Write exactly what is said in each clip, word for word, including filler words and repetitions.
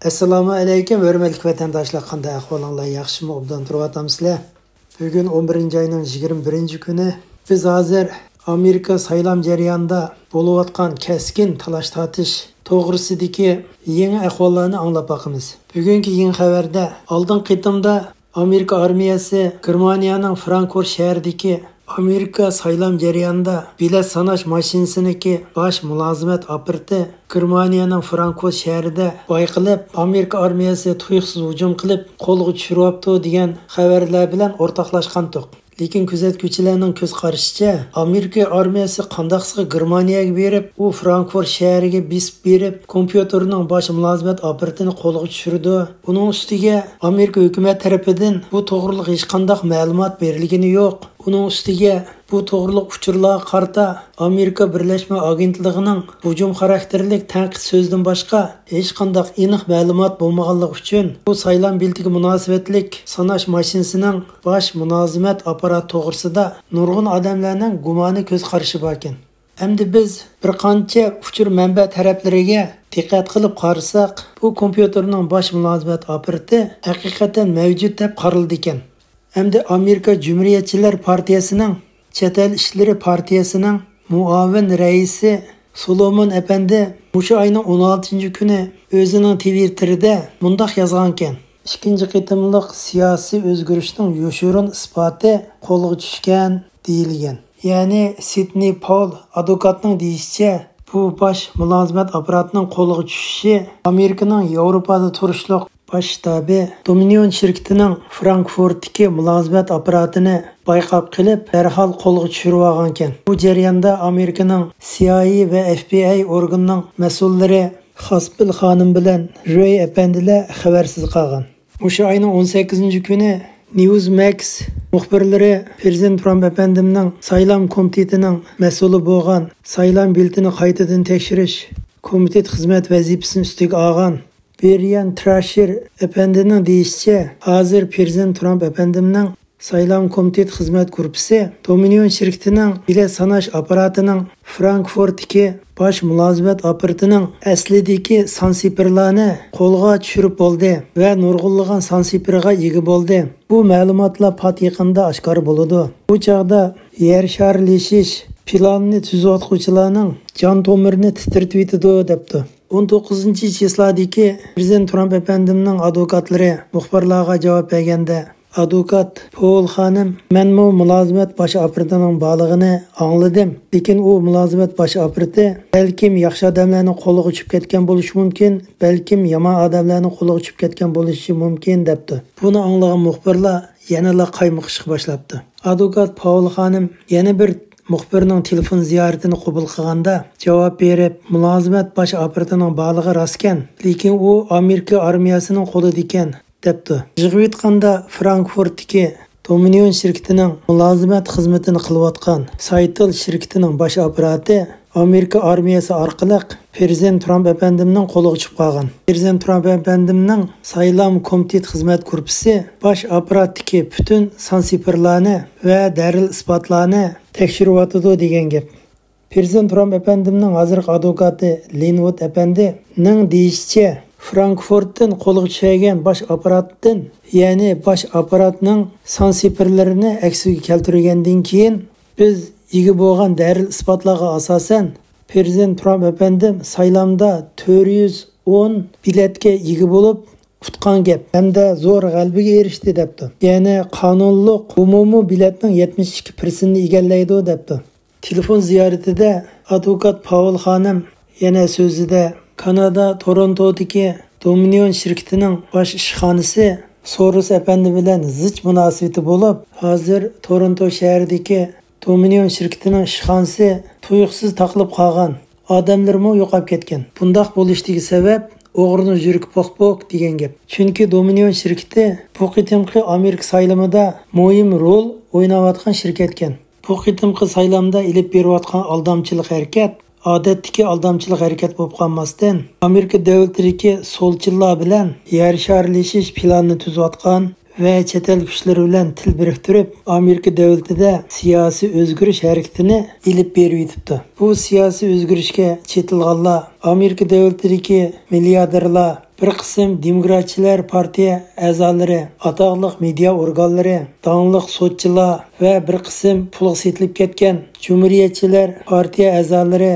ئەسسالامۇ ئەلەيكۇم، ھۆرمەتلىك ۋەتەنداشلار، قانداق ئەھۋالىڭلار؟ ياخشىمۇ؟ ئوبدان تۇرۇۋاتامسىلەر؟ بۈگۈن ئون بىرىنچى ئاينىڭ يىگىرمە بىرىنچى كۈنى. بىز ھازىر ئامېرىكا سايلام جەريانىدا بولۇۋاتقان كەسكىن تالاش-تارتىش توغرىسىدىكى يېڭى ئەھۋاللارنى ئاڭلاپ باقىمىز. بۈگۈنكى يېڭى خەۋەردە، ئالدىنقى قېتىمدا ئامېرىكا ئارمىيەسى گېرمانىيەنىڭ فرانكفورت شەھىرىدىكى ئامېرىكا سايلام جەريانىدا بېلەت ساناش ماشىنىسىنىڭكى باش مۇلازىمەت ئاپپارىتى گېرمانىيەنىڭ فرانكفورت شەھىرىدە بايقىلىپ، ئامېرىكا ئارمىيەسى تۇيۇقسىز ھۇجۇم قىلىپ، قولغا چۈشۈرۈۋاپتۇ دېگەن خەۋەرلەر بىلەن ئورتاقلاشقانتۇق. لېكىن كۆزەتكۈچىلەرنىڭ كۆز قارىشىچە، ئامېرىكا ئارمىيەسى قانداقسىغا گېرمانىيەگە بېرىپ، ئۇ فرانكفورت شەھىرىگە بېسىپ بېرىپ، كومپيۇتېرنىڭ باش مۇلازىمەت ئاپپارىتىنى قولغا چۈشۈرىدۇ. ئۇنىڭ ئۈستىگە ئامېرىكا ھۆكۈمەت تەرىپىدىن بۇ توغرىلىق ھېچقانداق مەلۇمات بېرىلگىنى يوق. ئۇنىڭ ئۈستىگە بۇ توغرىلىق ئۇچۇرلارغا قارىتا ئامېرىكا بىرلەشمە ئاگېنتلىقىنىڭ ھۇجۇم خاراكتېرلىك تەنقىد سۆزىدىن باشقا ھېچقانداق ئېنىق مەلۇمات بولمىغانلىقى ئۈچۈن، بۇ سايلام بېلىتىگە مۇناسىۋەتلىك ساناش ماشىنىسىنىڭ باش مۇلازىمەت ئاپپاراتى توغرىسىدا نۇرغۇن ئادەملەرنىڭ گۇمانى، كۆز قارىشى باركەن. ئەمدى بىز بىر قانچە ئۇچۇر مەنبە تەرەپلىرىگە دىققەت قىلىپ قارىساق، بۇ كومپيۇتېرنىڭ باش مۇلازىمەت ئاپپارىتى ھەقىقەتەن مەۋجۇت دەپ قارىلىدىكەن. ئەمدى ئامېرىكا جۇمھۇرىيەتچىلەر پارتىيەسىنىڭ چەت ئەل ئىشلىرى پارتىيەسىنىڭ مۇئاۋىن رەئىسى سولومون ئەپەندى مۇشۇ ئاينىڭ ئون ئالتىنچى كۈنى ئۆزىنىڭ تىۋىتتېرىدە مۇنداق يازغانكەن: «ئىككىنچى قېتىملىق سىياسىي ئۆزگىرىشنىڭ يوشۇرۇن ئىسپاتى قولغا چۈشكەن» دېيىلگەن. يەنى سىدنېي پول ئادۋوكاتنىڭ دېيىشىچە، بۇ باش مۇلازىمەت ئاپپاراتىنىڭ قولىغا چۈشۈشى ئامېرىكىنىڭ ياۋروپادا تۇرۇشلۇق باش شتابى دومىنىيون شىركىتىنىڭ فرانكفورتتىكى مۇلازىمەت ئاپپاراتىنى بايقاپ قېلىپ، دەرھال قولغا چۈشۈرۈۋالغانىكەن. بۇ جەرياندا ئامېرىكىنىڭ سىئايئېي ۋە ئېف بى ئاي ئورگىنىنىڭ مەسئۇللىرى خاسپىل خانىم بىلەن رۆي ئەپەندىلەر خەۋەرسىز قالغان. مۇشۇ ئاينىڭ ئون سەككىزىنچى كۈنى نيۇزمەكس مۇخبىرلىرى پىرېزىدېنت ترامپ ئەپەندىمنىڭ سايلام كومىتېتىنىڭ مەسئۇلى بولغان سايلام بېلىتىنى قايتىدىن تەكشۈرۈش كومىتېت خىزمەت ۋەزىپىسىنى ئۈستىگە ئالغان بېرىيان تراشېر ئەپەندىنىڭ دېيىشىچە، ھازىر پىرېزىدېنت ترامپ ئەپەندىمنىڭ سايلام كومىتېت خىزمەت گۇرۇپپىسى دومىنىيون شىركىتىنىڭ بېلەت ساناش ئاپپاراتىنىڭ فرانكفورتتىكى باش مۇلازىمەت ئاپپارىتىنىڭ ئەسلىدىكى سانسىپىرلارنى قولغا چۈشۈرۈپ بولدى ۋە نۇرغۇنلىغان سانسىپىرغا ئىگە بولدى. بۇ مەلۇماتلار پات يېقىندا ئاشكارا بولىدۇ. بۇ چاغدا يەر شارلىشىش پىلانىنى تۈزۈۋاتقۇچىلارنىڭ جان تومۇرىنى تىترىتىۋېتىدۇ، دەپتۇ. ئون توققۇزىنچى چىسلادىكى پىرېزىدېنت ترامپ ئەپەندىمنىڭ ئادۋوكاتلىرى مۇخبىرلارغا جاۋاب بەرگەندە، ئادۋوكات پوۋېل خانىم، مەنمۇ مۇلازىمەت باش ئاپپارىتىنىڭ بارلىقىنى ئاڭلىدىم، لېكىن ئۇ مۇلازىمەت باش ئاپپارىتى بەلكىم ياخشى ئادەملەرنىڭ قولىغا چۈشۈپ كەتكەن بولۇشى مۇمكىن، بەلكىم يامان ئادەملەرنىڭ قولىغا چۈشۈپ كەتكەن بولۇشى مۇمكىن، دەپتۇ. بۇنى ئاڭلىغان مۇخبىرلار يەنىلا قايمۇقۇشقا باشلاپتۇ. ئادۋوكات پاۋېل خانىم يەنە بىر مۇخبىرنىڭ تېلېفون زىيارىتىنى قوبۇل قىلغاندا جاۋاب بېرىپ، مۇلازىمەت باش ئاپپارىتىنىڭ بارلىقى راستكەن، لېكىن ئۇ ئامېرىكا ئارمىيەسىنىڭ قولىدىكەن، دەپتۇ. يىغىۋېتقاندا فرانكفورتتىكى دومىنىيون شىركىتىنىڭ مۇلازىمەت خىزمىتىنى قىلىۋاتقان سايتېل شىركىتىنىڭ باش ئاپپاراتى ئامېرىكا ئارمىيەسى ئارقىلىق پىرېزىدېنت ترامپ ئەپەندىمنىڭ قولىغا چۈشۈپ قالغان. پىرېزىدېنت ترامپ ئەپەندىمنىڭ سايلام كومىتېت خىزمەت گۇرۇپپىسى باش ئاپپاراتتىكى پۈتۈن سانسىپىرلارنى ۋە دەلىل-ئىسپاتلارنى تەكشۈرۈۋاتىدۇ دېگەن گەپ. پىرېزىدېنت ترامپ ئەپەندىمنىڭ ھازىرقى ئادۋوكاتى لىنۋۇد ئەپەندىنىڭ دېيىشىچە، فرانكفورتتىن قولغا چۈشەرگەن باش ئاپپاراتتىن، يەنى باش ئاپپاراتنىڭ سانسىپىرلىرىنى ئەكسىگە كەلتۈرگەندىن كېيىن، بىز ئىگە بولغان دەلىل-ئىسپاتلارغا ئاساسەن، پىرېزىدېنت ترامپ ئەپەندىم سايلامدا تۆت يۈز ئون بېلەتكە ئىگە بولۇپ، ئۇتقان گەپ ھەمدە زور غەلىبىگە ئېرىشتى، دەپتۇ. يەنى قانۇنلۇق ئومۇمىي بېلەتنىڭ يەتمىش ئىككى پىرسەنتىنى ئىگىلەيدۇ، دەپتۇ. تېلېفون زىيارىتىدە ئادۋوكات پاۋېل خانىم يەنە سۆزىدە، كانادا تورونتودىكى دومىنىيون شىركىتىنىڭ باش ئىشخانىسى سوروس ئەپەندى بىلەن زىچ مۇناسىۋىتى بولۇپ، ھازىر تورونتو شەھىرىدىكى دومىنىيون شىركىتىنىڭ ئىشخانىسى تۇيۇقسىز تاقىلىپ قالغان، ئادەملىرىمۇ يوقاپ كەتكەن. بۇنداق بولۇشتىكى سەۋەب ئوغرىنىڭ يۈرىكى پوق-پوق دېگەن گەپ. چۈنكى دومىنىيون شىركىتى بۇ قېتىمقى ئامېرىكا سايلىمىدا مۇھىم رول ئويناۋاتقان شىركەتكەن. بۇ قېتىمقى سايلامدا ئېلىپ بېرىۋاتقان ئالدامچىلىق ھەرىكەت ئادەتتىكى ئالدامچىلىق ھەرىكەت بولۇپ قالماستىن، ئامېرىكا دۆلىتىدىكى سولچىللار بىلەن يەر شارلىشىش پىلانىنى تۈزۈۋاتقان ۋە چەت ئەل كۈچلىرى بىلەن تىل بىرىكتۈرۈپ، ئامېرىكا دۆلىتىدە سىياسىي ئۆزگىرىش ھەرىكىتىنى ئېلىپ بېرىۋېتىپتۇ. بۇ سىياسىي ئۆزگىرىشكە چېتىلغانلار ئامېرىكا دۆلىتىدىكى مىلياردېرلار، بىر قىسىم دېموكراتچىلار پارتىيە ئەزالىرى، ئاتاقلىق مېدىيا ئورگانلىرى، داڭلىق سوتچىلار ۋە بىر قىسىم پۇلغا سېتىلىپ كەتكەن جۇمھۇرىيەتچىلەر پارتىيە ئەزالىرى،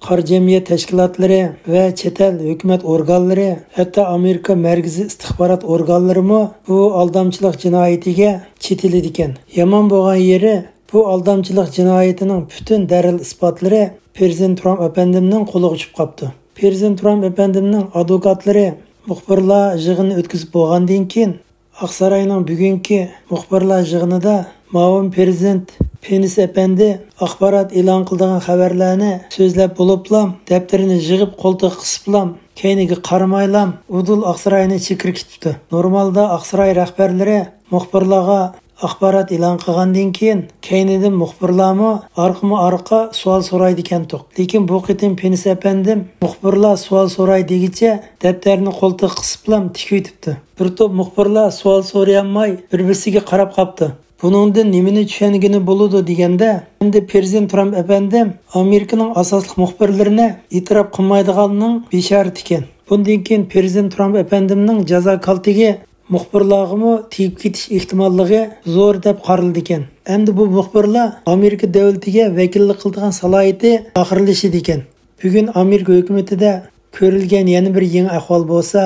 قارا جەمئىيەت تەشكىلاتلىرى ۋە چەت ئەل ھۆكۈمەت ئورگانلىرى، ھەتتا ئامېرىكا مەركىزىي ئىستىخبارات ئورگانلىرىمۇ بۇ ئالدامچىلىق جىنايىتىگە چېتىلىدىكەن. يامان بولغان يېرى، بۇ ئالدامچىلىق جىنايىتىنىڭ پۈتۈن دەلىل-ئىسپاتلىرى پىرېزىدېنت ترامپ ئەپەندىمنىڭ قولىغا چۈشۈپ قاپتۇ. پىرېزىدېنت ترامپ ئەپەندىمنىڭ ئادۋوكاتلىرى مۇخبىرلار يىغىنى ئۆتكۈزۈپ بولغاندىن كېيىن، ئاقساراينىڭ بۈگۈنكى مۇخبىرلار يىغىنىدا مۇئاۋىن پىرېزىدېنت پېنس ئەپەندى ئاخبارات ئېلان قىلىدىغان خەۋەرلەرنى سۆزلەپ بولۇپلام، دەپتىرىنى يىغىپ قولتۇقى قىسىپلام، كەينىگە قارىمايلام، ئۇدۇل ئاقساراينى چېكىرىپ كېتىپتۇ. نورمالدا ئاقساراي رەھبەرلىرى مۇخبىرلارغا ئاخبارات ئېلان قىلغاندىن كېيىن، كەينىدىن مۇخبىرلارمۇ ئارقىمۇ ئارقا سوئال سورايدىكەنتۇق. لېكىن بۇ قېتىم پېنس ئەپەندىم مۇخبىرلار سوئال سوراي دېگۈچە دەپتەرنى قولتۇقى قىسىپلام تىكىۋېتىپتۇ. بىر توپ مۇخبىرلار سوئال سورىيالماي بىر-بىرسىگە قاراپ قاپتۇ. بۇنىڭدىن نېمىنى چۈشەنگىلى بولىدۇ دېگەندە، ئەمدى پىرېزىدېنت ترامپ ئەپەندىم ئامېرىكىنىڭ ئاساسلىق مۇخبىرلىرىنى ئېتىراپ قىلمايدىغاننىڭ بېشارىتىكەن. بۇندىن كېيىن پىرېزىدېنت ترامپ ئەپەندىمنىڭ جازا كالتىكى مۇخبىرلارغىمۇ تېگىپ كېتىش ئېھتىماللىقى زور دەپ قارىلىدىكەن. ئەمدى بۇ مۇخبىرلار ئامېرىكا دۆلىتىگە ۋەكىللىك قىلىدىغان سالاھىيىتى ئاخىرلىشىدىكەن. بۈگۈن ئامېرىكا ھۆكۈمىتىدە كۆرۈلگەن يەنە بىر يېڭى ئەھۋال بولسا،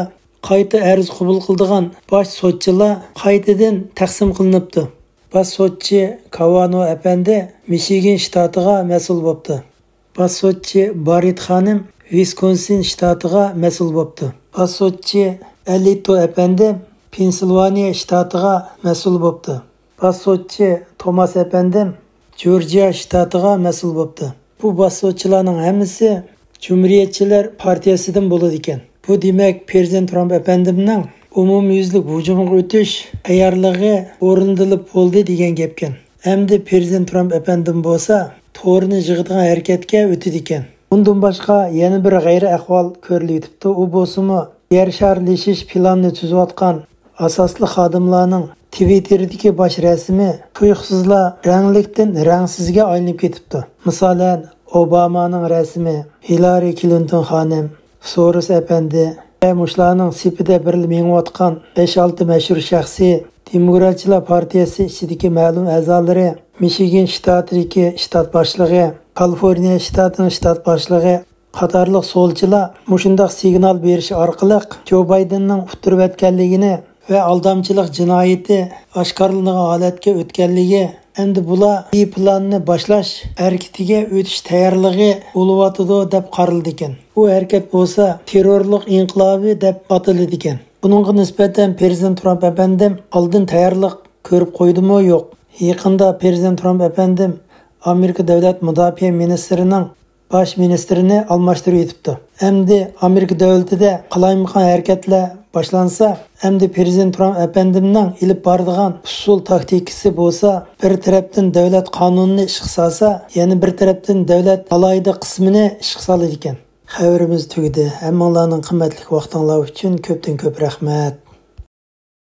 قايتا ئەرز قوبۇل قىلىدىغان باش سوتچىلار قايتىدىن تەقسىم قىلىنىپتۇ. باش سوتچى كاۋانو ئەپەندى مىشىگان شتاتىغا مەسئۇل بوپتۇ. باش سوتچى بارىت خانىم ۋىسكونسىن شتاتىغا مەسئۇل بوپتۇ. باش سوتچى ئەلىتو ئەپەندى پېنسىلۋانىيە شتاتىغا مەسئۇل بوپتۇ. باش سوتچى توماس ئەپەندىم جورجىيا شتاتىغا مەسئۇل بوپتۇ. بۇ باش سوتچىلارنىڭ ھەممىسى جۇمھۇرىيەتچىلەر پارتىيەسىدىن بولىدىكەن. بۇ دېمەك، پىرېزىدېنت ترامپ ئەپەندىمنىڭ ئومۇميۈزلۈك ھۇجۇمغا ئۆتۈش تەييارلىقى ئورۇندىلىپ بولدى دېگەن گەپكەن. ئەمدى پىرېزىدېنت ترامپ ئەپەندىم بولسا تورنى يىغىدىغان ھەرىكەتكە ئۆتىدىكەن. ئۇندىن باشقا يەنە بىر غەيرىي ئەھۋال كۆرۈلۈۋېتىپتۇ. ئۇ بولسىمۇ يەر شارلىشىش پىلانىنى تۈزۈۋاتقان ئاساسلىق خادىملارنىڭ تىۋىتتېردىكى باش رەسىمى تۇيۇقسىزلا رەڭلىكتىن رەڭسىزگە ئايلىنىپ كېتىپتۇ. مىسالەن، ئوبامانىڭ رەسىمى، ھىلارى كلىنتون خانىم، سوروس ئەپەندى ۋە مۇشۇلارنىڭ سېپىدە بىرلا مېڭىۋاتقان بەش-ئالتە مەشھۇر شەخسىي دېموكراتچىلار پارتىيەسى ئىچىدىكى مەلۇم ئەزالىرى، مىشىگان شتاتىدىكى شتات باشلىقى، كالىفورنىيە شتاتىنىڭ شتات باشلىقى قاتارلىق سولچىلار مۇشۇنداق سىگنال بېرىش ئارقىلىق جو بايدېننىڭ ئۇتتۇرۇۋەتكەنلىكىنى ۋە ئالدامچىلىق جىنايىتى ئاشكارىلىنىدىغان ھالەتكە ئۆتكەنلىكى، ئەمدى بۇلار بى پىلاننى باشلاش ھەرىكىتىگە ئۆتۈش تەييارلىقى بولۇۋاتىدۇ دەپ قارىلىدىكەن. بۇ ھەرىكەت بولسا تېررورلۇق ئىنقىلابى دەپ ئاتىلىدىكەن. بۇنىڭغا نىسبەتەن پىرېزىدېنت ترامپ ئەپەندىم ئالدىن تەييارلىق كۆرۈپ قويدىمۇ يوق. يېقىندا پىرېزىدېنت ترامپ ئەپەندىم ئامېرىكا دۆلەت مۇداپىئە مىنىستىرىنىڭ باش مىنىستىرىنى ئالماشتۇرۇۋېتىپتۇ. ئەمدى ئامېرىكا دۆلىتىدە قالايمىقان ھەرىكەتلەر باشلانسا، ئەمدى پىرېزىدېنت ترامپ ئەپەندىمنىڭ ئېلىپ بارىدىغان ئۇسۇل تاكتىكىسى بولسا، بىر تەرەپتىن دۆلەت قانۇنىنى ئىشقا سالسا، يەنە بىر تەرەپتىن دۆلەت ئالاھىدە قىسمىنى ئىشقا سالىدىكەن. خەۋىرىمىز تۈگىدى. ھەممىڭلارنىڭ قىممەتلىك ۋاقتىڭلار ئۈچۈن كۆپتىن كۆپ رەھمەت.